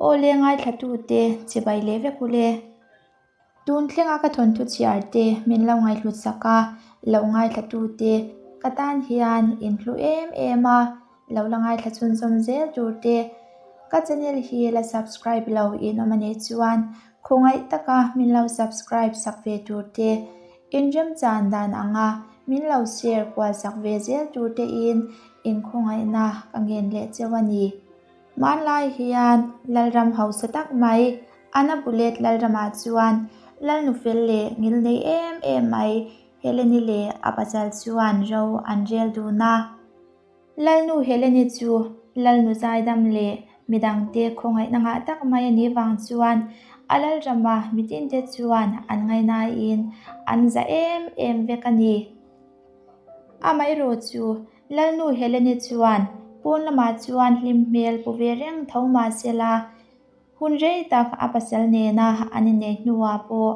Aw le ngaithlatute chibai leh vek u le. Tun thlenga ka thawnthu chhiar te min lo ngaihhlut sak a, lo ngaithlatute ka tan hian in hlu em em a, lo la ngaithla chhunzawm zel tur te ka channel hi la subscribe lo in awm a nih chuan khawngaih taka min lo subscribe sak ve tur te inremchan dan anga min lo share kual sak ve zel tur te in inkhawngaihna ka ngen leh cheu a ni. Hmanlai hian Lalram hausa tak mai Anabulet Lalramah chuan Lalnu fel leh ngil nei em em mai Heleni leh a pasal chuan ro an rel dun a. Lalnu Heleni chu Lalnu zaidam leh midangte khawngaihna ngah tak mai a nih vang chuan a Lalrama mitinte chuan an ngaihnain an za em em vek a ni. Amaherawh chu Lalnu Heleni chuan pawn lamah chuan hlim hmel pu ve reng tho mah sela, hun rei tak a pasal nena an inneih hnuah pawh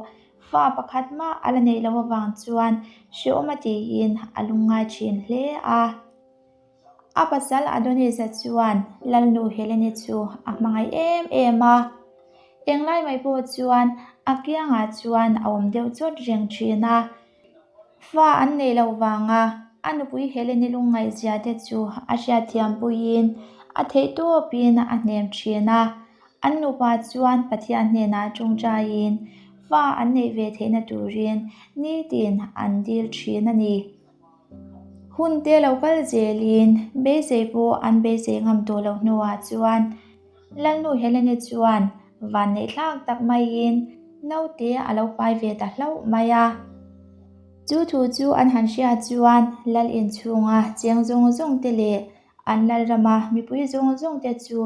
fa pakhat mah a la neih loh avang chuan hrehawm a tiin a lungngai thin hle a. A pasal Adonis-a chuan Lalnu Heleni chu a hmangaih em em a, englai mai pawh chuan a kiangah chuan a awm deuh chawt reng thin a. Fa an neih loh vanga a nupui Heleni lungngaihzia te chu a hriatthiam puiin a theihtawpin a hnem thin a. An nupa chuan Pathian hnenah tawngtaiin fa an neih ve theihna turin nitin an dil thin a ni. Hun te lo kal zelin beisei pawh an beisei ngam tawh loh hnuah chuan Lalnu Helene chuan vanneih thlak tak maiin naute a lo pai ve ta hlauh mai a. Chu thu chu an han hriat chuan lal inchhunga cheng zawng zawng te leh an lalrama mipui zawng zawng te chu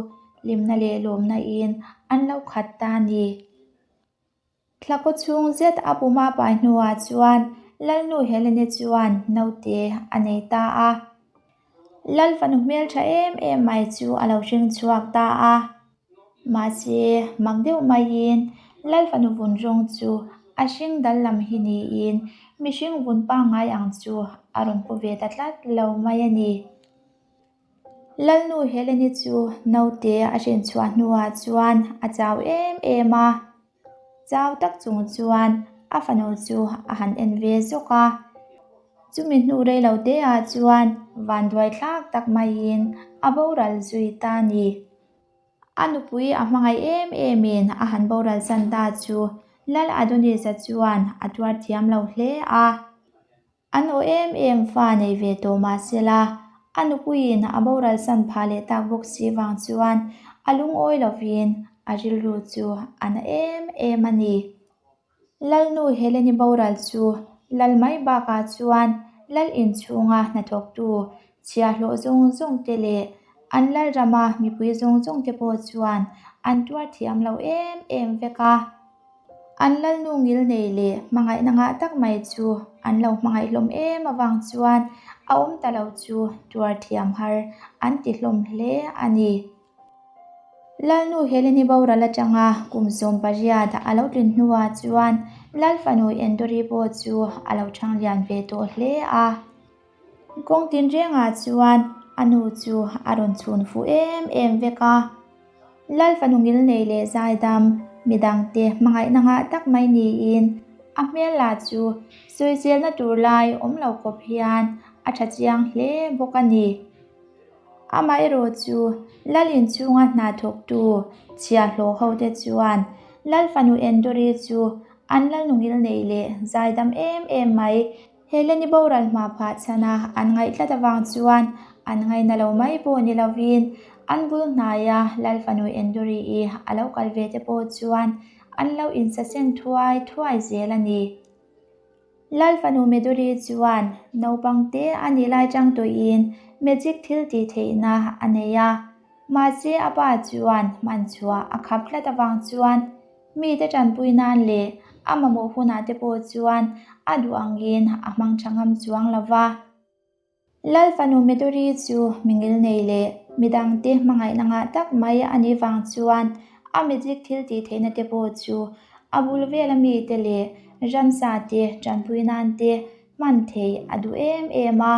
hlimna leh lawmna in an lo khat ta a ni. Thla kaw chhung zet a puma pai hnuah chuan Lalnu Helene chuan naute a nei ta a. Lal fanu hmeltha em em mai chu a lo hring chhuak ta a. Mahse, mak deuh maiin Lal fanu vun rawng chu a hring dal lam hi niin mihring vun pangngai ang chu a rawn pu ve ta tlat lo mai a ni. Lalnu Heleni chu naute a hrinchhuah hnuah chuan a chau em em a, chau tak chung chuan a fanu chu a han en ve zawk a. Chumi hnu rei lo te ah chuan vanduai thlak tak maiin a boral zui ta a ni. A nupui a hmangaih em emin a han boral san ta chu Lal Adonis-a chuan a tuar thiam lo hle a. An aw em em fa nei ve tawh mah sela, a nupuiin a boral san phah leh tak bawk si vang chuan a lungawi lovin a rilru chu a na em em a ni. Lalnu Heleni boral chu lal mai bakah chuan lal inchhunga hnathawktu chhiahhlawh zawng zawng te leh an lalrama mipui zawng zawng te pawh chuan an tuar thiam lo em em vek a. An lalnu ngil nei leh hmangaihna ngah tak mai chu an lo hmangaih hlawm em avang chuan a awm ta lo chu tuar thiam har an ti hlawm hle a ni. Lalnu Heleni boral atanga kum 18 a lo tlin hnuah chuan Lal fanu Endori pawh chu a lo chhang lian ve tawh hle a. Kawng tinrengah chuan a nu chu a rawn chhun fuh em em vek a. Lal fanu ngilnei leh zaidam midangte hmangaihna ngah tak mai niin a hmel lah chu sawiselna tur lai awm lo khawp hian a tha chiang hle bawk a ni. Amaherawh chu Lal inchhunga hna thawktu chhiahhlawh hote chuan Lal fanu Endori chu an lalnu ngilnei leh zaidam em em mai Heleni boral hma phah chhana an ngaih tlat avang chuan an ngaina lo mai pawh ni lovin an bul hnaia Lal fanu Enduri-i a lo kal ve te pawh chuan an lo insaseng thuai thuai zel a ni. Lal fanu Meduri chuan naupang te a nih lai chang tawhin magic thil tih theihna a nei a, mahse a pa chuan hman chhuah a khap tlat avang chuan Mite tanpui nan leh a mamawh hunah te pawh chuan a duh angin a hmang tha ngam chuang lo va. Lal fanu Medori chu mingil nei leh midangte hmangaihna ngah tak mai a nih vang chuan a magic thil tih theihna te pawh chu a bul vela mite leh ramsa te tanpui nan te hman theih a duh em em a.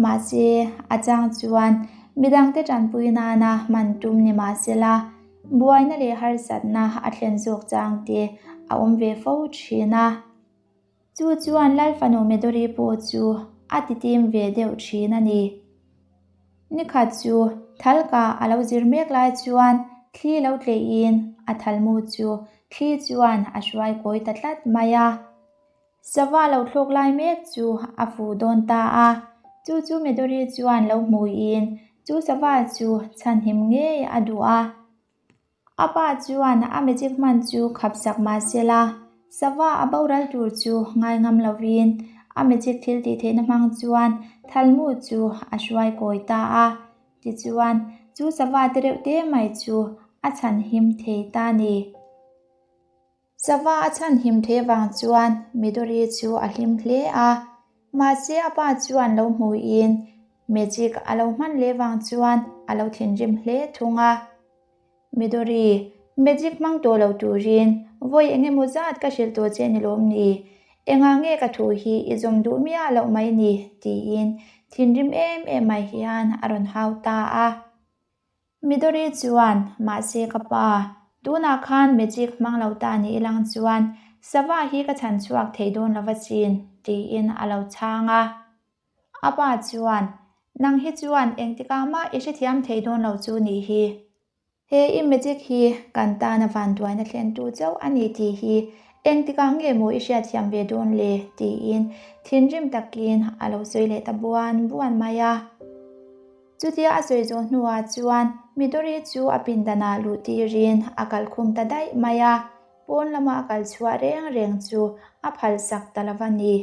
Mahse, a chang chuan midangte tanpui nana hman tum ni mahsela. buaina leh harsatna a thlen zawk chang te a awm ve fo thin a. Chu chuan Lalfanu Midori pawh chu a titim ve deuh thin a ni. Nikhat chu Thalka a lo zir mek lai chuan thli lo tleihin a thalmu chu thli chuan a hruai kawi ta tlat mai a. Sava lo thlawk lai mek chu a fuh dawn ta a, chu chu Midori chuan lo hmuiin chu sava chu chhanhim ngei a duh a. A pa chuan a magic hman chu khap sak mah se la, sava a boral tur chu ngai ngam lovin a magic thil tih theihna hmang chuan thalmu chu a hruai kawi ta a. Tichuan, chu sava te reuh te mai chu a chhanhim thei ta ni. Sava a chhanhim thei avang chuan Midori chu a hlim hle a, mahse a pa chuan lo hmuin magic a lo hman leh vang chuan a lo thinrim hle thung a. Midori, magic hmang tawh lo turin vawi eng emaw zat ka hrilh tawh che ni lawm ni? Engah nge ka thu hi i zawm duh miah loh mai ni? tiin thinrim em em mai hian a rawn hau ta a. Midori chuan, Mahse ka pa, tunah khan magic hmang lo ta ni ilang chuan sava hi ka chhan chhuak thei dawn lo va chin, tiin a lo chhang a. A pa chuan, Nang hi chuan engtikah mah i hrethiam thei dawn lo chu nih hi. He i magic hi kan tana vanduaina thlentu chauh a ni tih hi engtikah nge maw i hriatthiam ve dawn le? tiin thinrim takin a lo sawi leh ta buan buan mai a. Chutia a sawi zawh hnuah chuan Midori chu a pindanah luh tirin a kal khum ta daih mai a, pawn lama a kal chhuah reng reng chu a phalsak ta lo va ni.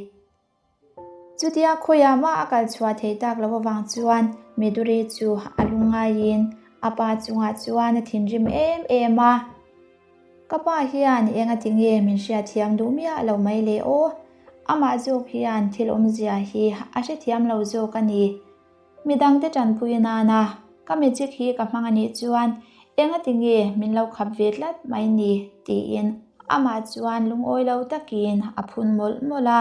Chutia khawiah mah a kal chhuah theih tak loh avang chuan Midori chu a lungngaiin a pa chungah chuan a thinrim em em a. Ka pa hian eng a ti nge min hriatthiam duh miah lo mai le aw? Amah zawk hian thil awmzia hi a hrethiam lo zawk a ni. Midangte tanpui nana ka magic hi ka hmang a nih chuan engati nge min lo khap ve tlat mai ni tiin amah chuan lungawi lo takin a phun mawlh mawlh a.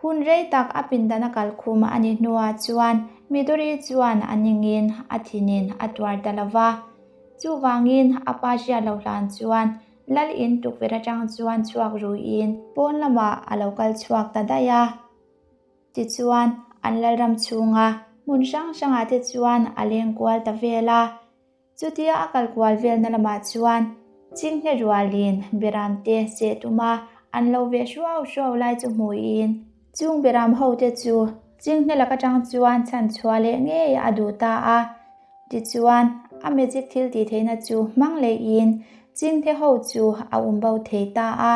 Hun rei tak a pindan a kal khum a nih hnuah chuan Midori chuan a ningin a thinin a tuar ta lo va. Chuvangin a pa hriat lo hlan chuan Lal in tukverh atang chuan chhuak ruiin pawn lamah a lo kal chhuak ta daih a. Tichuan, an lalram chhunga hmun hrang hrangah te chuan a leng kual ta vel a. Chutia a kal kual velna lamah chuan chinghne rualin beram te seh tuma an lo veh hruau hruau lai chu hmuin chung beram ho te chu chinghne lak atang chuan chhan chhuah leh ngei a duh ta a. Tichuan, a magic thil tih theihna chu hmang lehin chinghne ho chu a um bo thei ta a.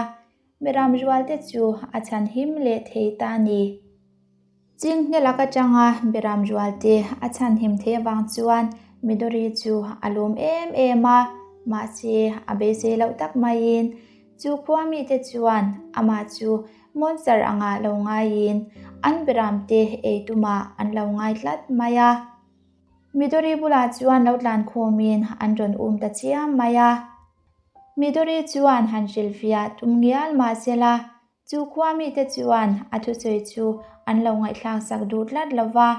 Miram rualte chu a chhan him leh thei ta a ni. Chinghne lak atanga Miram rualte a chhan him thei avang chuan Midori chu a lawm em em a, mahse a beisei loh tak maiin chu khua mite chuan amah chu monster anga lo ngaiin an Miramte ei tumah an lo ngai tlat mai a. Midori bulah chuan lo tlan khawmin an rawn um ta chiam mai a. Midori chuan han hrilhfiah tum ngial mah se la, chu khua mite chuan a thusawi chu an lo ngaihthlak sak duh tlat lo va.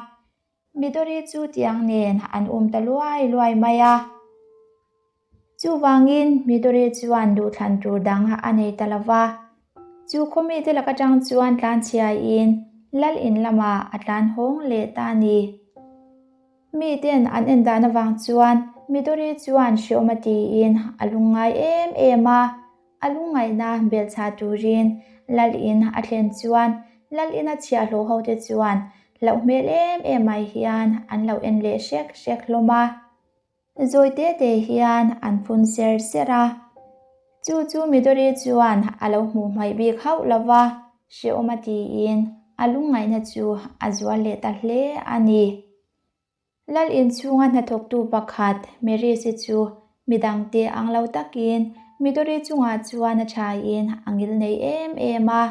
Midori chu tiang nen an um ta luai luai mai a. Chuvangin Midori chuan duhthlan tur dang a nei ta lo va. Chu khaw mite lak atang chuan tlanchhiain lal in lamah a tlan hawng leh ta a ni. Miten an en dan avang chuan Midori chuan hreawm a tiin a lungngai em em a, a lungngaihna belchhah turin Lal in a thlen chuan Lal ina chhiahhlawh ho te chuan hlauh hmel em em mai hian an lo en leh hrek hrek hlawm a. Zawi te te hian an phun ser ser a, chu chu Midori chuan a lo hmuh hmaih bik hauh lo va, hreawm a tiin a lungngaihna chu a zual leh ta hle a ni. Lal inchhunga hnathawktu pakhat Merisi chu midangte ang lo takin Midori chungah chuan a thain a ngil nei em em a.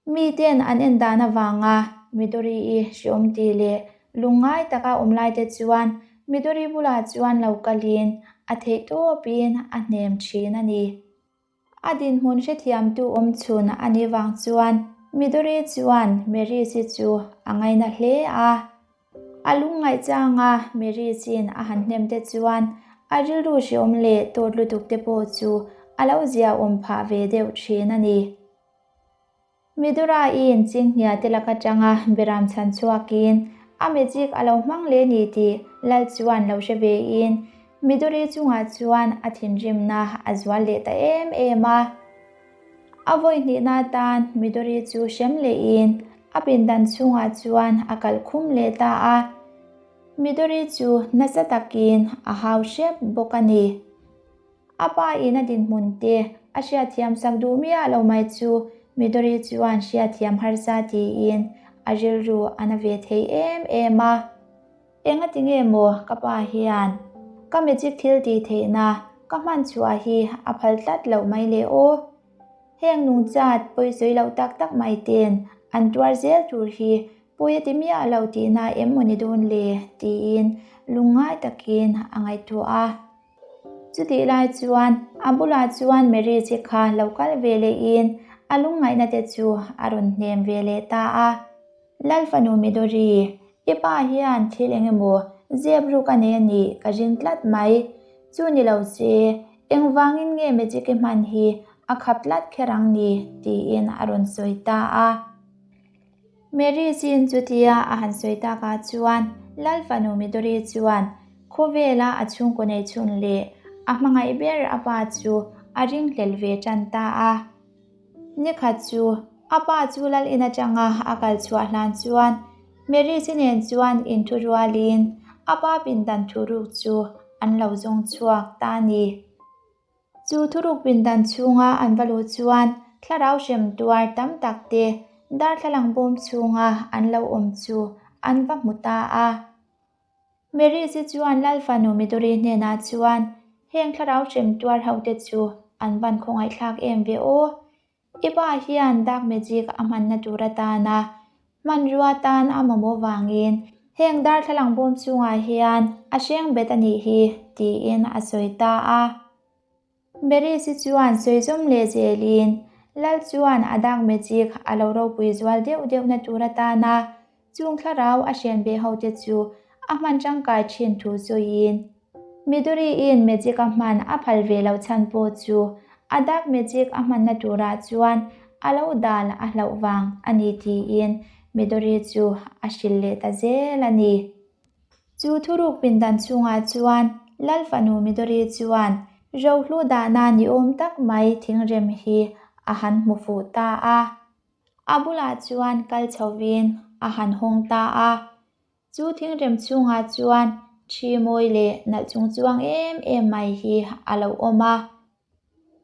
Miten an en dan avanga Midori-i hreawm tih leh lungngai taka awm lai te chuan Midori bulah chuan lo kalin a theih tawpin a hnem thin a ni. A dinhmun hrethiamtu awm chhun a nih vang chuan Midori chuan Merisi chu a ngaina hle a. A lungngaih changa Merisi'n a han hnem te chuan A rilru hreawm leh tawt lutuk te pawh chu a lo ziaawm phah ve deuh thin a ni. Midura-in Chinghnia te lak atanga Beram chhan chhuakin a magic a lo hmang leh ni tih Lal chuan lo hre vein Miduri chungah chuan a thinrimna a zual leh ta em em a. A vawi hnihna atan Midori chu hrem lehin a pindan chhungah chuan a kalh khum leh ta a. Midori chu nasa takin a hau hrep bawk a ni. A pa in a dinhmun te a hriatthiam sak duh miah lo mai chu Midori chuan hriatthiam harsa tiin a rilru a na ve thei em em a. Engati nge maw ka pa hian ka magic thil tih theihna ka hman chhuah hi a phal tlat loh mai le aw. Heng nungchat pawisawi loh tak tak mai ten an tuar zel tur hi pawi a ti miah lo tihna em maw ni dawn le tiin lungngai takin a ngaihtuah a. Chutih lai chuan a bulah chuan Mary chi kha lo kal ve lehin a lungngaihna te chu a rawn hnem ve leh ta a. Lal fanu Midori, i pa hian thil eng emaw zep ruk a nei a nih ka ring tlat mai. Chu ni lo se, engvangin nge magic i hman hi a khap tlat kher ang ni? tiin a rawn sawi ta a. Mary chin chutia a han sawi takah chuan Lal fanu Midori chuan khawvela a chhungkaw nei chhun leh a hmangaih ber a pa chu a ringhlel ve tan ta a. Nikhat chu a pa chu lal in atanga a kal chhuah hlan chuan Mary chi nen chuan inthu rualin a pa pindan thuruk chu an lo zawng chhuak ta a ni. Chu thuruk pindan chhunga an va luh chuan thlarau hrem tuar tam tak te darthlalang bawm chhunga an lo awm chu an va hmu ta a. Mary chi chuan Lal fanu Midori hnenah chuan, Heng thlarau hrem tuar ho te chu an van khawngaihthlak em ve aw. I pa hian dark magic a hmanna tur atana hmanrua tan a mamawh vangin heng darthlalang bawm chungah hian a hreng bet a nih hi, tiin a sawi ta a. Mary-si chuan sawi zawm leh zelin Lal chuan a dark magic a lo ropui zual deuh deuhna tur atana Chung thlarau a hrian ve hote chu a hman tangkai thin thu sawiin Midori-in magic a hman a phal ve loh chhan pawh chu a dark magic a hmanna turah chuan a lo dal a hlauh vang a ni tiin Midori chu a hrilh leh ta zel a ni. Chu thuruk pindan chhungah chuan Lal fanu Midori chuan rohlu dahna ni awm tak mai thingrem hi a han hmu fuh ta a. A bulah chuan kal chhovin a han hawng ta a, chu thingrem chhungah chuan thi mawi leh nalh chung chuang em em mai hi a lo awm a.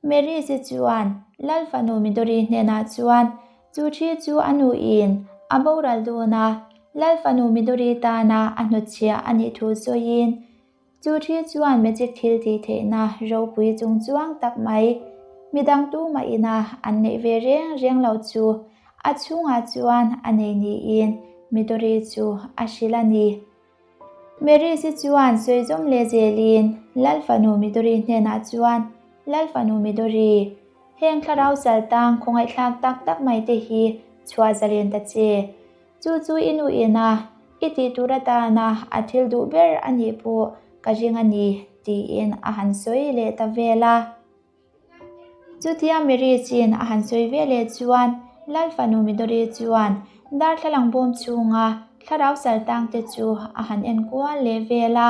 Mary-si chuan Lal fanu Midori hnenah chuan chu thi chu a nuin a boral dawn a, Lal fanu Midori tana a hnutchhiah a nih thu sawiin Chu thi chuan magic thil tih theihna ropui chung chuang tak mai, midang tumah ina an neih ve reng reng lo chu a chhungah chuan a nei niin Midori chu a hrilh a ni. Mary-si chuan sawi zawm leh zelin Lal fanu Midori hnenah chuan, Lal fanu Midori, heng thlarau saltang khawngaihthlak tak tak mai te hi chhuah zalen ta che. Chu chu i nu ina i tih tur atana a thil duh ber a nih pawh ka ring a ni, tiin a han sawi leh ta vel a. Chutia Mary chin a han sawi ve leh chuan Lal fanu Midori chuan darthlalang bawm chhunga thlarau saltangte chu a han enkual leh vel a.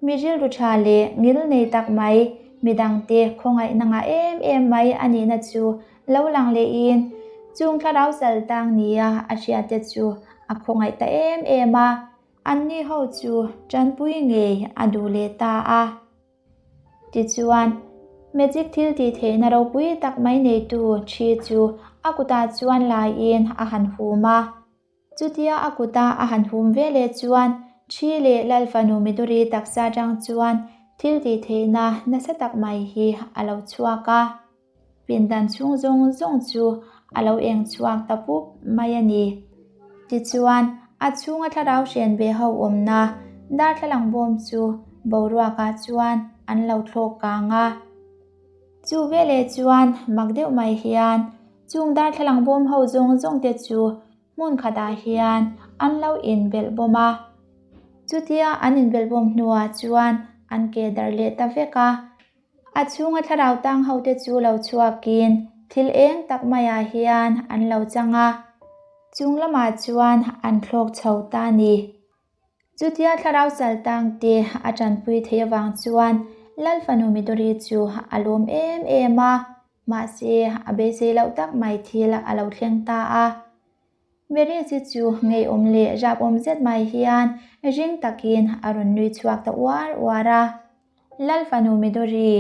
Mi rilru tha leh ngil nei tak mai, midangte khawngaihna ngah em em mai a nihna chu lo lang lehin chung thlarau sal tang nia a hriatte chu a khawngaih ta em em a. Anni ho chu tanpui ngei a duh leh ta a. Tichuan, magic thil tih theihna ropui tak mai neitu thi chu a kutah chuan laiin a han hum a. Chutia a kuta a han hum ve leh chuan Thi leh Lal fanu Midori taksa atang chuan thil tih theihna nasa tak mai hi a lo chhuak a. Pindan chhung zawng zawng chu a lo eng chhuak ta pup mai a ni. Tichuan, a chhunga thlarau hren ve ho awmna darthlalang bawm chu boruakah chuan an lo thlawk kang a. Chu veleh chuan mak deuh mai hian chung darthlalang bawm ho zawng zawng te chu hmun khatah hian an lo inbelh bawm a. Chutia an inbelh bawm hnuah chuan an keh darh leh ta vek a. A chhunga thlarau tang hote chu lo chhuakin thil eng tak maiah hian an lo chang a, chung lamah chuan an thlawk chho ta a ni. Chutia thlarau sal tangte a tanpui theih avang chuan Lal fanu Midori chu a lawm em em a, mahse a beisei loh tak mai thil a lo thleng ta a. Merizi chu ngeiawm leh rapawm zet mai hian ring takin a rawn nui chhuak ta uar uar a. Lal fanu Midori,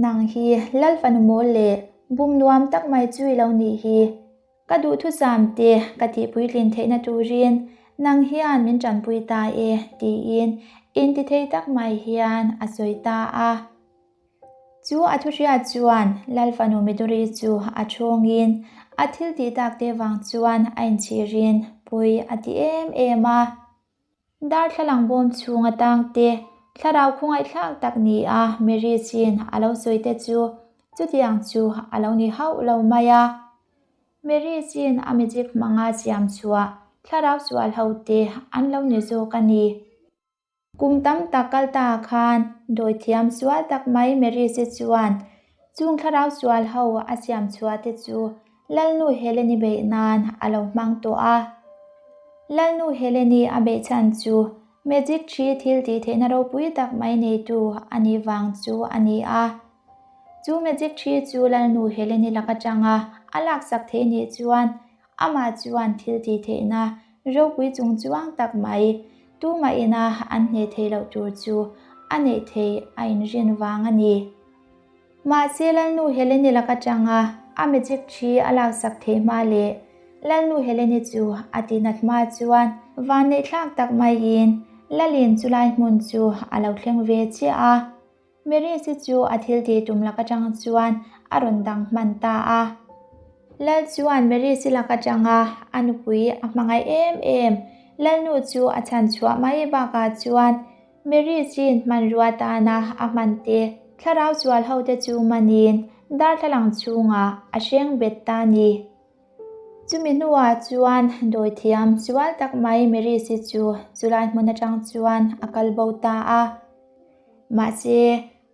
nang hi Lal fanu mawl leh bum nuam tak mai chu i lo nih hi. Ka duhthusam te ka tihpuitlin theihna turin nang hian min tanpui ta e tiin intithei tak mai hian a sawi ta a. Chu a thuhriat chuan Lal fanu Midori chu a thawngin a thil tih tak te vang chuan a inchhirin pui a ti em em a. Darthlalang bawm chhung atang te thlarau khawngaihthlak tak ni a Mary chin a lo sawi te chu chutiang chu a lo ni hauh lo mai a. Mary chin a magic hmanga siam chhuah thlarau sual ho te an lo ni zawk a ni. Kum tam tak kal ta khan dawithiam sual tak mai Mary-si chuan chung thlarau sual ho a siam chhuah te chu Lalnu Heleni beih nan a lo hmang tawh a. Lalnu Heleni a beih chhan chu magic tree thil tih theihna ropui tak mai neitu a nih vang chu a ni a. Chu magic tree chu Lalnu Heleni lak atanga a laksak theih nih chuan Amah chuan thil tih theihna ropui chung chuang tak mai tumah ina an hneh theih loh tur chu a neih theih a inrin vang a ni. Mahse Lalnu Heleni lak atanga a magic thi a laksak theih hma leh Lalnu Heleni chu a tihnat hma chuan vanneihthlak tak maiin Lalin chulai hmun chu a lo thleng ve chiah a. Merisi chu a thil tih tum lak atang chuan a rawn dang hman ta a. Lal chuan Merisi lak atanga a nupui a hmangaih em em Lalnu chu a chhan chhuah mai bakah chuan Merisi'n hmanrua tana a hman te thlarau sual ho te chu manin darthlalang chhungah a hreng bet ta ni. Chumi hnuah chuan dawithiam sual tak mai Merisi chu chulai hmun atang chuan a kal bo ta a. Mahse,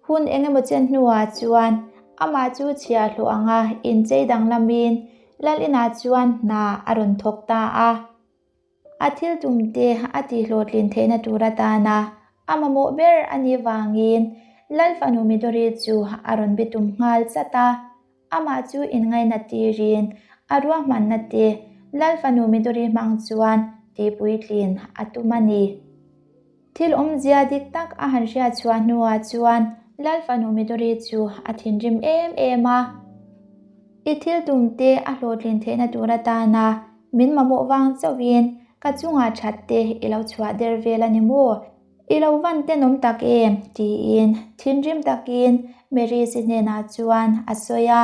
hun eng emaw chen hnuah chuan amah chu chhiahhlawh anga inchei danglamin Lal inah chuan hna a rawn thawk ta a. A thil tumte a tihhlawhtlin theihna tur atana a mamawh ber a nih vangin Lal fanu Midori chu a rawn be tum nghal chat a. Amah chu inngaihna tirin a ruahmanna te Lal fanu Midori hmang chuan tihpuitlin a tum a ni. Thil awmzia dik tak a han hriat chhuah hnuah chuan Lal fanu Midori chu a thinrim em em a. I thil tum te a hlawhtlin theihna tur atana min mamawh vang chauhin ka chungah that te i lo chhuah der vel a ni maw? I lo van tenawm tak em? tiin thinrim takin Mary-si hnenah chuan a sawi a.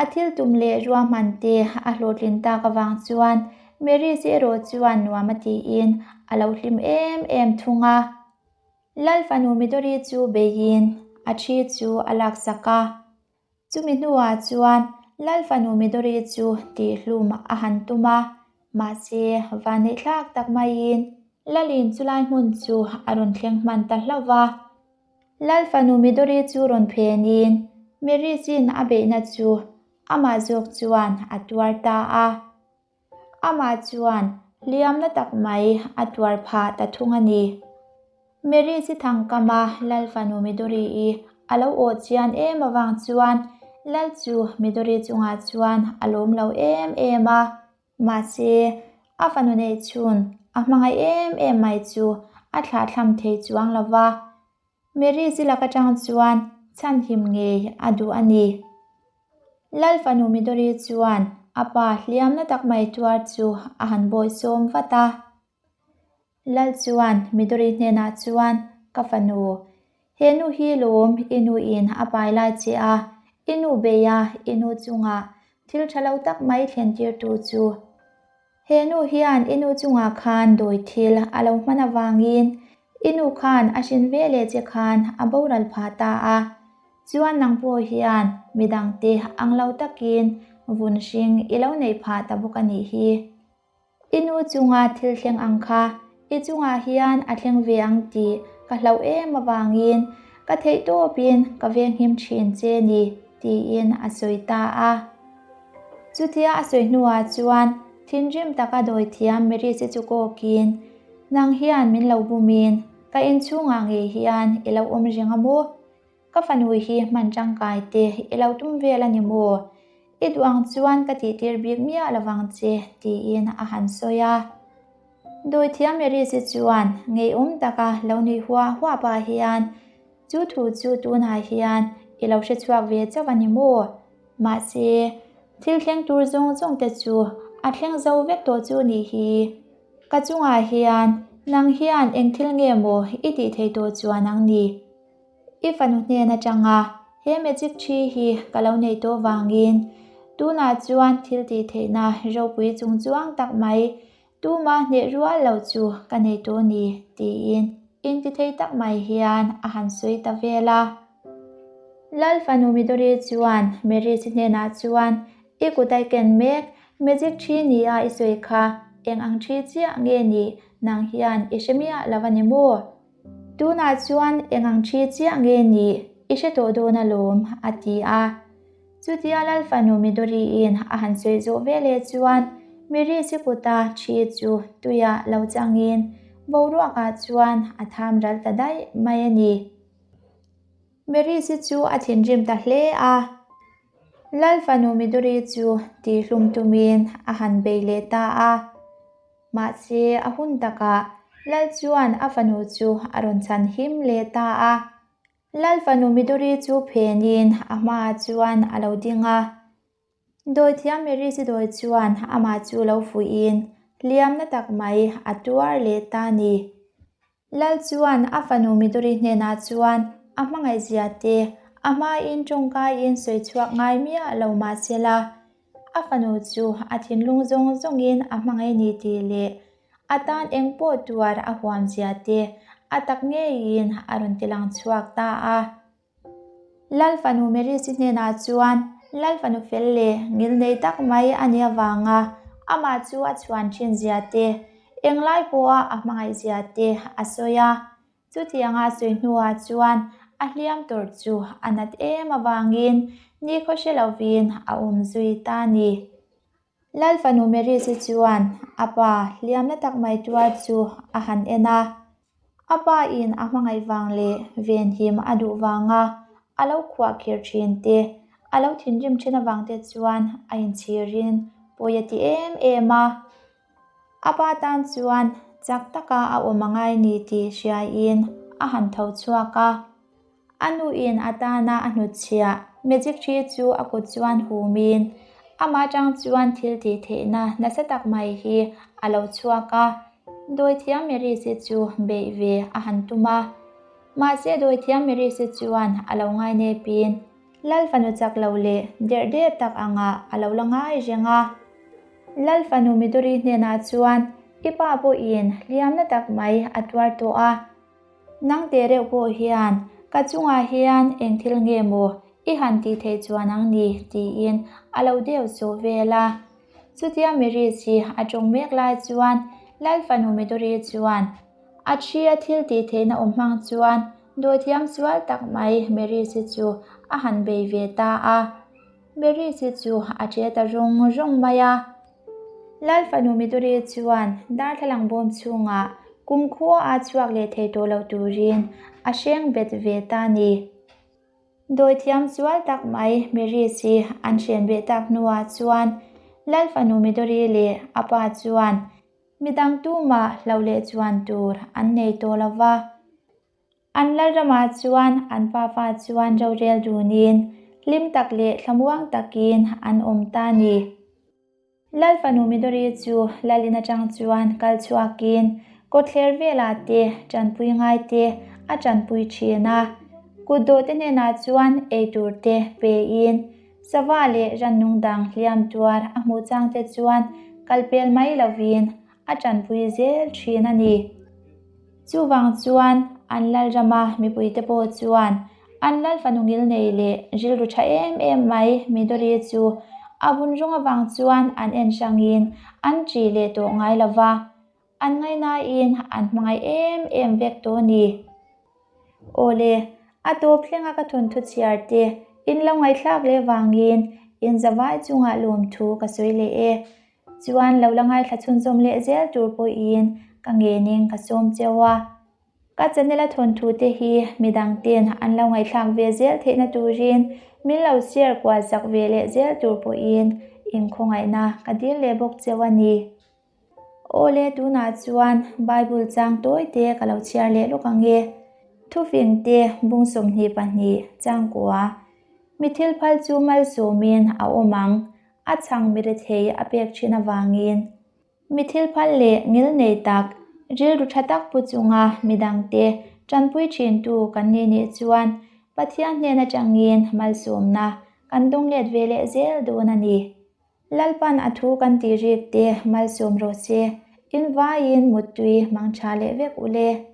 A thil tum leh ruahman te a hlawhtlin tak avang chuan Mary-si erawh chuan nuam a tiin a lo hlim em em thung a. Lal fanu Midori chu beiin a thi chu a laksak a. Chumi hnuah chuan Lal fanu Midori chu tihhlum a han tum a, mahse vanneihthlak tak maiin Lalin chulai hmun chu a rawn thleng hman ta hlauh va. Lal fanu Midori chu rawn phenin Mirisin a beihna chu amah zawk chuan a tuar ta a. Amah chuan hliamna tak mai a tuar phah ta thung a ni. Mary chi thangkama Lal fanu Midori-i a lo awh chian em avang chuan Lal chu Midori chungah chuan a lawm lo em em a. Mahse, a fanu neih chhun a hmangaih em em mai chu a thlahthlam thei chuang lo va. Mary zilak atang chuan chhanhim ngei a duh a ni. Lal fanu Midori chuan a pa hliamna tak mai tuar chu a han bawisawm vat a. Lal chuan Midori hnenah chuan, Ka fanu, he nu hi lawm i nu in a pai lai che a, i nu bei a, i nu chungah thil tha lo tak mai thlen tirtu chu. He nu hian i nu chungah khan dawi thil a lo hman avangin i nu khan a hrin ve leh che khan a boral phah ta a, chuan nang pawh hian midangte ang lo takin vun hring i lo neih phah ta bawk a nih hi. I nu chunga thil thleng ang kha i chungah hian a thleng ve ang tih ka hlauh em avangin ka theihtawpin ka venghim thin che ni, tiin a sawi ta a. Chutia a sawi hnuah chuan thinrim taka dawithiam Merisi chu kawkin, Nang hian min lo bumin ka inchhungah ngei hian i lo awm reng a maw? Ka fanu hi hman tangkai te i lo tum vel a ni maw? I duh ang chuan ka tihtir bik miah lovang che, tiin a han sawi a. Dawithiam Merisi chuan ngeiawm taka lo nui huah huah pah hian, Chu thu chu tunah hian i lo hre chhuak ve chauh a ni maw? Mahse, thil thleng tur zawng zawng te chu a thleng zo vek tawh chu nih hi. Ka chungah hian nang hian eng thil nge maw i tih thei tawh chuan ang ni? I fanu hnen atanga he magic thi hi ka lo nei tawh vangin tunah chuan thil tih theihna ropui chung chuang tak mai tuma hneh rual lo chu ka nei tawh ni tiin intithei tak mai hian a han sawi ta vel a. Lal fanu Midori chuan Merisi hnenah chuan I kut a i ken mek magic thi nia i sawi kha eng ang thi chiah nge nih nang hian i hre miah lo a ni maw? Tunah chuan eng ang thi chiah nge nih i hre tawh dawn alawm, a ti a. Chutia Lal fanu Midori-in a han sawi zawh veleh chuan Mirisi kuta thi chu tuiah lo changin boruakah chuan a tham ral ta daih mai a ni. Mirisi chu a thinrim ta hle a. Lal fanu Midori chu tihhlum tumin a han bei leh ta a. Mahse, a hun takah Lal chuan a fanu chu a rawn chhan him leh ta a. Lal fanu Midori chu phenin a hmaah chuan a lo ding a. Dawithiam Merisidoi chuan amah chu lo fuihin hliamna tak mai a tuar leh ta a ni. Lal chuan a fanu Midori hnenah chuan a hmangaihzia te a hmain tawngkaiin sawi chhuak ngai miah lo mah se la, a fanu chu a thinlung zawng zawngin a hmangaih ni tih leh a tan eng pawh tuar a huamzia te a tak ngeiin a rawn tilang chhuak ta a. Lal fanu Merisi hnenah chuan Lal fanu fel leh ngilnei tak mai a nih avanga amah chu a chhuan thin zia te, englai pawha a hmangaih zia te a sawi a. Chutianga a sawi hnuah chuan a hliam tawrh chu a nat em avangin nikhaw hre lovin a awm zui ta a ni. Lal fanu Merisi chuan a pa hliamna tak mai tuar chu a han en a. A pa in a hmangaih vang leh venhim a duh vanga a lo khuah khir thin te, a lo thinrim thin avang te chuan a inchhirin pawi a ti em em a. A pa tan chuan chak taka a awm a ngai ni tih hriaiin a han tho chhuak a. A nuin a tana a hnutchhiah magic tree chu a kut chuan humin amah atang chuan thil tih theihna nasa tak mai hi a lo chhuak a, Dawithiam Merisi chu beih ve a han tum a. Mahse Dawithiam Merisi chuan a lo ngainepin Lal fanu chak lo leh derh der tak angah a lo la ngai reng a. Lal fanu Midori hnenah chuan i pa pawhin hliamna tak mai a tuar tawh a. Nang teh reuh pawh hian ka chungah hian eng thil nge maw i han tih theih chuan ang ni tiin a lo deuh zawh vel a. Chutia Miris hi a tawng mek lai chuan Lal fanu Midori chuan a thi a thil tih theihna awm hmang chuan dawithiam sual tak mai Miris hi chu a han bei ve ta a. Miris hi chu a ṭe ta rawng rawng mai a. Lal fanu Midori chuan darthlalang bawm chhungah kumkhua a chhuak leh thei tawh lo turin a hreng bet ve ta ni. Dawithiam sual tak mai Miris hi an hren beh tak hnuah chuan Lal fanu Midori leh a pa chuan midang tumah hlo leh chuan tur an nei tawh lo va. An lalramah chuan an pafa chuan rorel dunin hlim tak leh thlamuang takin an awm ta a ni. Lal fanu Midori chu lal in atang chuan kal chhuakin kawtthler velah te tanpui ngai te a tanpui thin a. Kutdawh te hnenah chuan eitur te pein sava leh rannung dang hliam tuar a hmuh chang te chuan kalpel mai lovin a tanpui zel thin a ni. Chuvang chuan an lalrama mipuite pawh chuan an lal fanu ngilnei leh rilru tha em em mai Midori chu a vun rawng avang chuan an en hrangin an ṭi leh tawh ngai lo va, an ngaihnain an hmangaih em em vek tawh a ni. Awle, a tawp thlenga ka thawnthu chhiar te in lo ngaihthlak leh vangin in zavai chungah lawmthu ka sawi leh e. Chuan lo la ngaithla chhunzawm leh zel tur pawhin ka ngenin ka sawm cheu a. Ka channel a thawnthu te hi midang ten an lo ngaihthlak ve zel theihna turin min lo share kual sak ve leh zel tur pawhin inkhawngaihna ka dil leh bawk cheu a ni. Awle tunah chuan Bible chang tawi te ka lo chhiar leh lawk ang e. Thufing te bung 22 changkua. Mi thil phal chu malsawmin a awm ang, a chhang mi rethei a pek thin avangin. Mi thil phal leh ngil nei tak, rilru tha tak pu chunga midangte tanpui thintu kan ni nih chuan Pathian hnen atangin malsawmna kan dawng let ve leh zel dawn a ni. Lalpan a thu kan tih rik te malsawm rawh se, in vaiin muttui hmang tha leh vek ule.